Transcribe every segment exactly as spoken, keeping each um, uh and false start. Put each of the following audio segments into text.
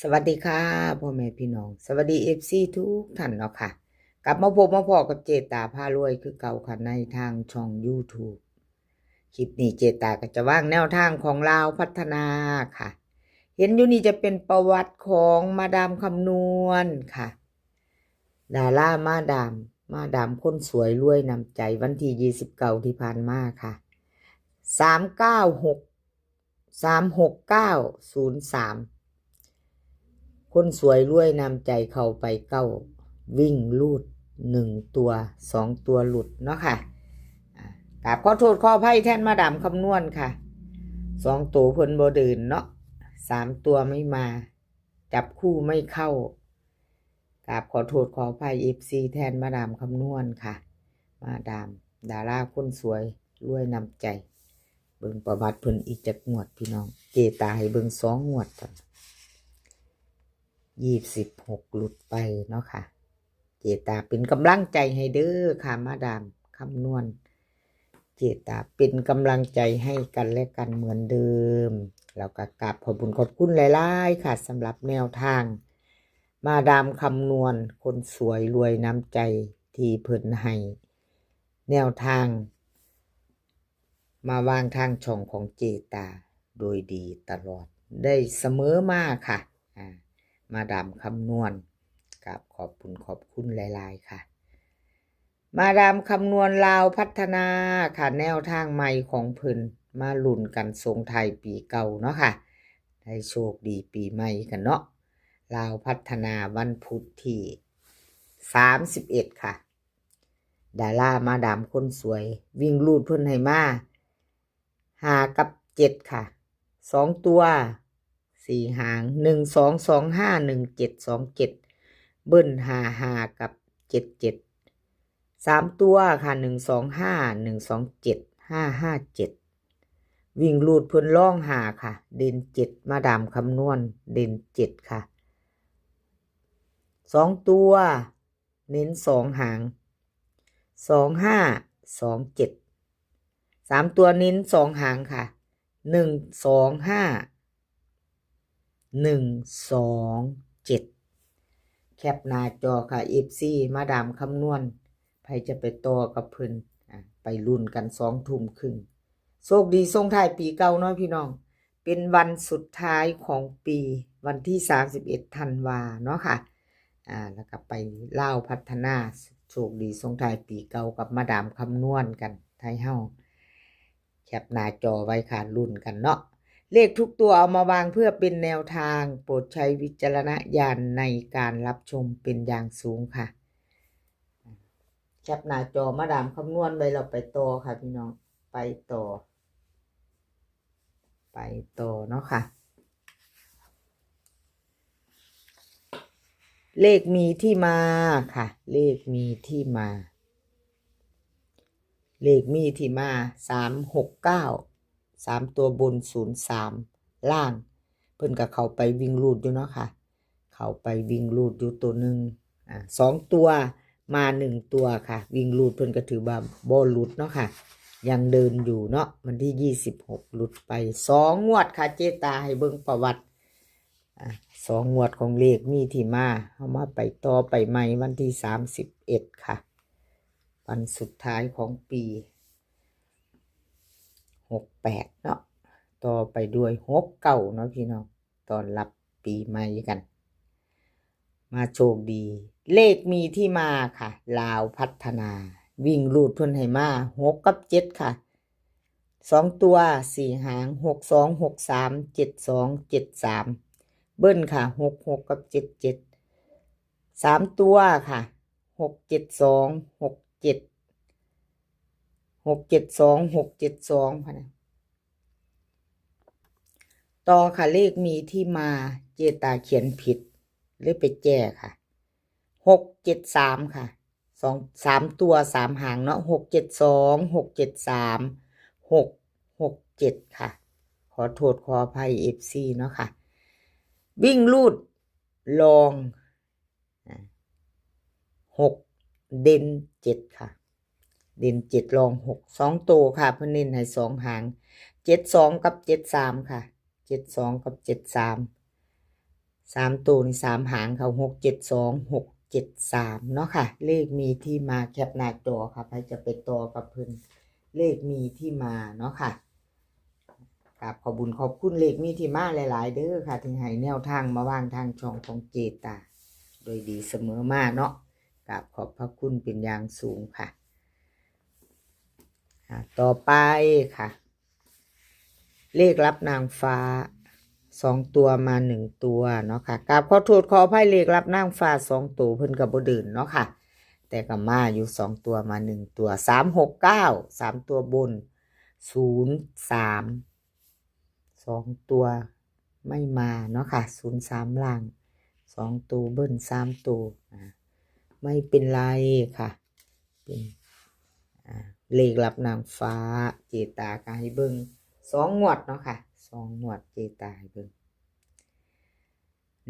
สวัสดีค่ะ พ่อแม่พี่น้อง สวัสดี เอฟซี ทุกท่านเนาะค่ะ กลับมาพบมาพ้อกับเจตาพารวยคือเก่าค่ะ ในทางช่อง YouTube คลิปนี้เจตาก็จะวางแนวทางของลาวพัฒนาค่ะ เห็นอยู่นี่จะเป็นประวัติของมาดามคำนวณค่ะ ดารามาดาม มาดามคนสวยรวยน้ำใจ วันที่ยี่สิบเก้าที่ผ่านมาค่ะ สามเก้าหก สามหกเก้าศูนย์สาม คนสวยรวยน้ำใจเข้าไปเก้า วิ่งรูดหนึ่งตัว สองตัวหลุดเนาะค่ะ อ่ากราบขอโทษขออภัยแทนมาดามคำนวณค่ะ สองตัวเพิ่นบ่เดินเนาะ สามตัวไม่มา จับคู่ไม่เข้า กราบขอโทษขออภัย เอฟซี แทนมาดามคำนวณค่ะ มาดาม ดาราคนสวยรวยน้ำใจ เบิ่งประวัติเพิ่นอีกจักงวดพี่น้อง เจตาให้เบิ่งสองงวดก่อน ยี่สิบหกหลุดไปเนาะค่ะ เจตาเป็นกำลังใจให้เด้อค่ะ มาดามคำนวณ เจตาเป็นกำลังใจให้กันและกันเหมือนเดิม แล้วก็กราบขอบคุณขอบคุณหลายๆค่ะ สำหรับแนวทาง มาดามคำนวณคนสวยรวยน้ำใจที่เพิ่นให้แนวทาง มาวางทางช่องของเจตาโดยดีตลอด ได้เสมอมาค่ะ อ่า มาดามคำนวณ กราบขอบคุณขอบคุณหลายๆค่ะ มาดามคำนวณลาวพัฒนาค่ะ แนวทางใหม่ของเพิ่น มาลุ้นกันส่งท้ายปีเก่าเนาะค่ะ ได้โชคดีปีใหม่กันเนาะ ลาวพัฒนาวันพุธที่สามสิบเอ็ดค่ะ ดารามาดามคนสวย วิ่งรูดเพิ่นให้มา ห้ากับเจ็ดค่ะ สองตัว สี่หาง หนึ่งสองสองห้า หนึ่งเจ็ดสองเจ็ด เบิ้ล ห้าห้า กับ เจ็ดเจ็ด สามตัวค่ะ หนึ่งสองห้า หนึ่งสองเจ็ด ห้าห้าเจ็ด วิ่งรูดเพิ่นรองห้าค่ะ เด่นเจ็ด มาดามคำนวณ เด่นเจ็ดค่ะ สองตัว เน้นสองหาง สองห้า สองเจ็ด สามตัวเน้นสองหางค่ะ หนึ่งสองห้า หนึ่งสองเจ็ด แคปหน้าจอค่ะ เอฟซี มาดามคำนวณ ไผจะไปต่อกับเพิ่น อ่ะ ไปลุ้นกันสองทุ่มครึ่ง โชคดีส่งท้ายปีเก่าเนาะพี่น้อง เป็นวันสุดท้ายของปี วันที่สามสิบเอ็ดธันวาเนาะค่ะ อ่า แล้วก็ไปลาวพัฒนา โชคดีส่งท้ายปีเก่ากับมาดามคำนวณกัน ไทยเฮา แคปหน้าจอไว้ค่ะ ลุ้นกันเนาะ เลขทุกตัวเอามาวางเพื่อเป็นแนวทาง โปรดใช้วิจารณญาณในการรับชมเป็นอย่างสูงค่ะ แคปหน้าจอมาดามคำนวณไว้ เราไปต่อค่ะพี่น้อง ไปต่อ ไปต่อเนาะค่ะ เลขมีที่มาค่ะ เลขมีที่มา เลขมีที่มา สามหกเก้า สามตัวบน ศูนย์สาม ล่าง เพิ่นก็เข้าไปวิ่งรูดอยู่เนาะค่ะ เข้าไปวิ่งรูดอยู่ตัวหนึ่ง อ่า สองตัวมาหนึ่งตัวค่ะ วิ่งรูดเพิ่นก็ถือว่าบ่หลุดเนาะค่ะ ยังเดินอยู่เนาะ วันที่ยี่สิบหกหลุดไปสองงวดค่ะ เจตาให้เบิ่งประวัติ อ่า สองงวดของเลขมีที่มา เอามาไปต่อไปใหม่วันที่สามสิบเอ็ดค่ะ วันสุดท้ายของปีหกแปดเนาะ ต่อไปด้วยหกเก้าเนาะพี่น้อง ต้อนรับปีใหม่กัน มาโชคดี เลขมีที่มาค่ะ ลาวพัฒนา วิ่งรูดเพิ่นให้มา หกกับเจ็ดค่ะ สองตัว สี่หาง หกสอง หกสาม เจ็ดสอง เจ็ดสาม เบิ้ลค่ะ หกหก กับ เจ็ดเจ็ด สามตัวค่ะ หกเจ็ดสอง หกเจ็ด หกเจ็ดสอง หกเจ็ดสอง พะนะ ต่อค่ะ เลขมีที่มา เจตาเขียนผิด เลยไปแก้ค่ะ หกเจ็ดสามค่ะ สอง สามตัว สามหางเนาะ หกเจ็ดสอง หกเจ็ดสาม หกหกเจ็ดค่ะ ขอโทษขออภัย เอฟซี เนาะค่ะ วิ่งรูดรอง อ่า หก เด่นเจ็ดค่ะ เด่นเจ็ดรองหก สองตัวค่ะ เพิ่นเน้นให้สองหาง เจ็ดสอง กับ เจ็ดสาม ค่ะ เจ็ดสอง กับ เจ็ดสาม สามตัวนี่สามหางค่ะ หกเจ็ดสอง หกเจ็ดสาม เนาะค่ะ เลขมีที่มา แคปหน้าจอค่ะ ใครจะไปต่อกับเพิ่น เลขมีที่มาเนาะค่ะ กราบขอบบุญขอบคุณเลขมีที่มาหลายๆ เด้อค่ะ ที่ให้แนวทางมาวางทางช่องของเจตา โดยดีเสมอมาเนาะ กราบขอบพระคุณเป็นอย่างสูงค่ะ อ่า ต่อไปค่ะ เลขลับนางฟ้า สองตัวมาหนึ่งตัวเนาะค่ะ กราบขอโทษขออภัย เลขลับนางฟ้าสองตัวเพิ่นก็บ่เดินเนาะค่ะ แต่ก็มาอยู่สองตัวมาหนึ่งตัว สามหกเก้า สามตัวบน ศูนย์สาม สองตัวไม่มาเนาะค่ะ ศูนย์สาม ล่าง สองตัวบน สามตัว อ่า ไม่เป็นไรค่ะ เป็น อ่า เลขลับนางฟ้า เจตาก็ให้เบิ่งสองงวดเนาะค่ะ สองงวดเจตาให้เบิ่ง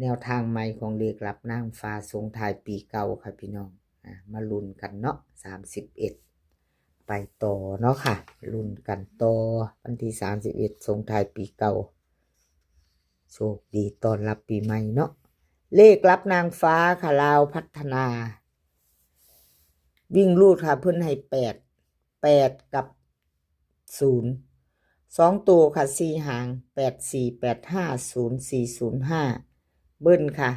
แนวทางใหม่ของเลขลับนางฟ้าส่งท้ายปีเก่าค่ะพี่น้อง อ่า มาลุ้นกันเนาะ สามสิบเอ็ด ไปต่อเนาะค่ะ ลุ้นกันต่อ วันที่สามสิบเอ็ดส่งท้ายปีเก่า โชคดีต้อนรับปีใหม่เนาะ เลขลับนางฟ้าค่ะ ลาวพัฒนา วิ่งรูดค่ะ เพิ่นให้แปด แปดกับศูนย์ สองตัวค่ะ สี่หาง แปดสี่ แปดห้า ศูนย์สี่ ศูนย์ห้า เบิ้ลค่ะ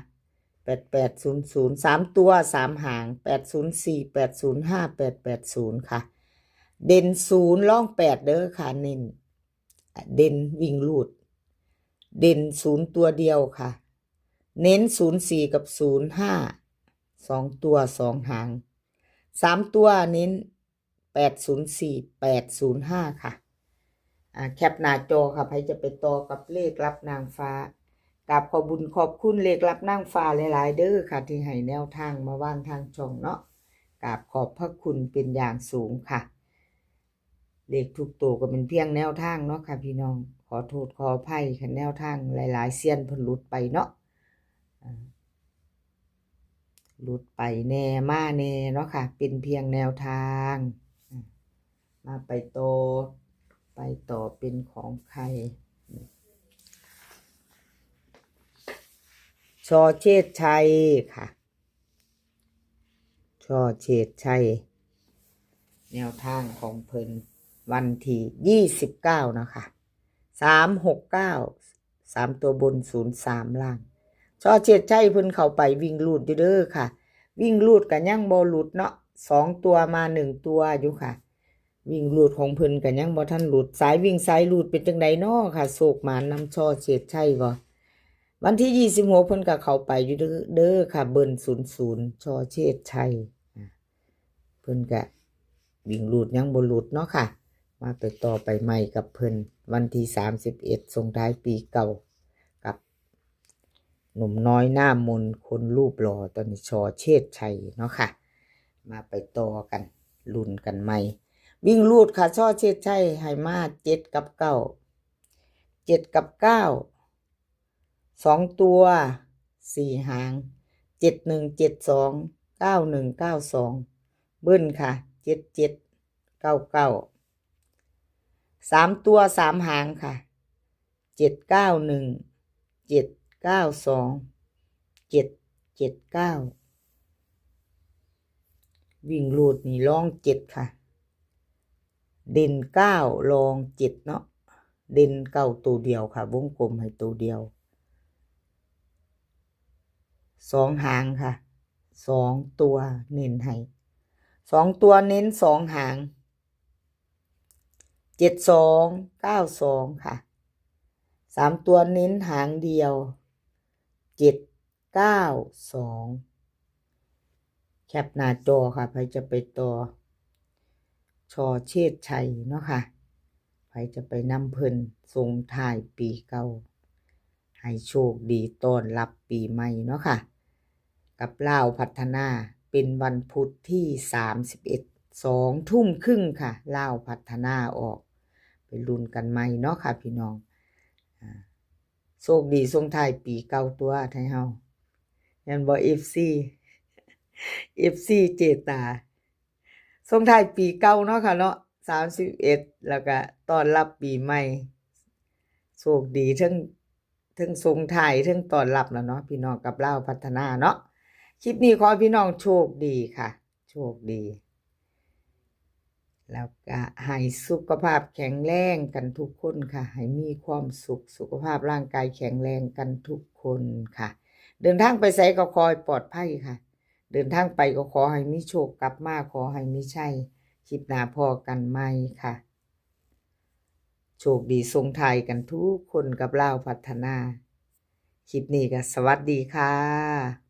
แปดแปดศูนย์ศูนย์ สามตัว สามหาง แปดศูนย์สี่ แปดศูนย์ห้า แปดแปดศูนย์ ค่ะ เด่นศูนย์ รองแปดเด้อค่ะ เน้น เด่นวิ่งรูด เด่นศูนย์ตัวเดียวค่ะ เน้นศูนย์สี่กับศูนย์ห้า สองตัว สองหาง สามตัวเน้น แปดศูนย์สี่ แปดศูนย์ห้า ค่ะ อ่า แคปหน้าจอค่ะ ใครจะไปต่อกับเลขลับนางฟ้า กราบขอบบุญขอบคุณเลขลับนางฟ้าหลายๆ เด้อค่ะ ที่ให้แนวทางมาวางทางช่องเนาะ กราบขอบพระคุณเป็นอย่างสูงค่ะ เลขทุกตัวก็เป็นเพียงแนวทางเนาะค่ะพี่น้อง ขอโทษขออภัยค่ะ แนวทางหลายๆ เซียนเพิ่นหลุดไปเนาะ อ่า หลุดไปแน่มาแน่เนาะค่ะ เป็นเพียงแนวทาง อ่า มาไปต่อ ไปต่อเป็นของใคร ชอเชษชัยค่ะ ชอเชษชัย แนวทางของเพิ่นวันที่ยี่สิบเก้านะคะ สามหกเก้า สามตัวบน ศูนย์สาม ล่าง ชอเชษชัยเพิ่นเข้าไปวิ่งรูดอยู่เด้อค่ะ วิ่งรูดก็ยังบ่หลุดเนาะ สองตัวมาหนึ่งตัวอยู่ค่ะ วิ่งรูดของเพิ่นก็ยังบ่ทันหลุด สายวิ่งสายรูดเป็นจังใดน้อค่ะ โชคหมานนำชอเชษชัยบ่ วันที่ยี่สิบหกเพิ่นก็เข้าไปอยู่เด้อ เด้อค่ะ เบิ้ลศูนย์ศูนย์ ชอเชษชัย อ่ะ เพิ่นก็วิ่งรูดยังบ่หลุดเนาะค่ะ มาไปต่อไปใหม่กับเพิ่น วันที่สามสิบเอ็ดส่งท้ายปีเก่า กับหนุ่มน้อยหน้ามนคนรูปหล่อ ตอนนี้ชอเชษชัยเนาะค่ะ มาไปต่อกัน ลุ้นกันใหม่ วิ่งรูดค่ะ ชอเชษชัยให้มาเจ็ดกับเก้า เจ็ดกับเก้า สองตัว สี่หาง เจ็ดหนึ่ง เจ็ดสอง เก้าหนึ่ง เก้าสอง เบิ้ลค่ะ เจ็ดเจ็ด เก้าเก้า สามตัว สามหางค่ะ เจ็ดเก้าหนึ่ง เจ็ดเก้าสอง เจ็ดเจ็ดเก้า วิ่งรูดนี่รองเจ็ดค่ะ เด่นเก้า รองเจ็ดเนาะ เด่นเก้าตัวเดียวค่ะ วงกลมให้ตัวเดียว สองหางค่ะ สองตัวเน้นให้ สองตัวเน้นสองหาง เจ็ดสอง เก้าสอง ค่ะ สามตัวเน้นหางเดียว เจ็ดเก้าสอง แคปหน้าจอค่ะ ใครจะไปต่อ ชอเชษชัยเนาะค่ะ ใครจะไปนำเพิ่นส่งท้ายปีเก่า ให้โชคดีต้อนรับปีใหม่เนาะค่ะ กับลาวพัฒนา เป็นวันพุธที่สามสิบเอ็ด สองทุ่มครึ่งค่ะ ลาวพัฒนาออก ไปลุ้นกันใหม่เนาะค่ะพี่น้อง อ่า โชคดีส่งท้ายปีเก่าตัวไทยเฮา แม่นบ่ เอฟซี เอฟซี เจตา ส่งท้ายปีเก่าเนาะค่ะเนาะ สามสิบเอ็ด แล้วก็ต้อนรับปีใหม่ โชคดีทั้ง ทั้งส่งท้ายทั้งต้อนรับแล้วเนาะพี่น้องกับลาวพัฒนาเนาะ คลิปนี้ขอให้พี่น้องโชคดีค่ะ โชคดี แล้วก็ให้สุขภาพแข็งแรงกันทุกคนค่ะ ให้มีความสุข สุขภาพร่างกายแข็งแรงกันทุกคนค่ะ เดินทางไปไสก็ขอให้ปลอดภัยค่ะ เดินทางไปก็ขอให้มีโชค กลับมาขอให้มีชัย คลิปหน้าพ้อกันใหม่ค่ะ โชคดีส่งท้ายกันทุกคนกับลาวพัฒนา คลิปนี้ก็สวัสดีค่ะ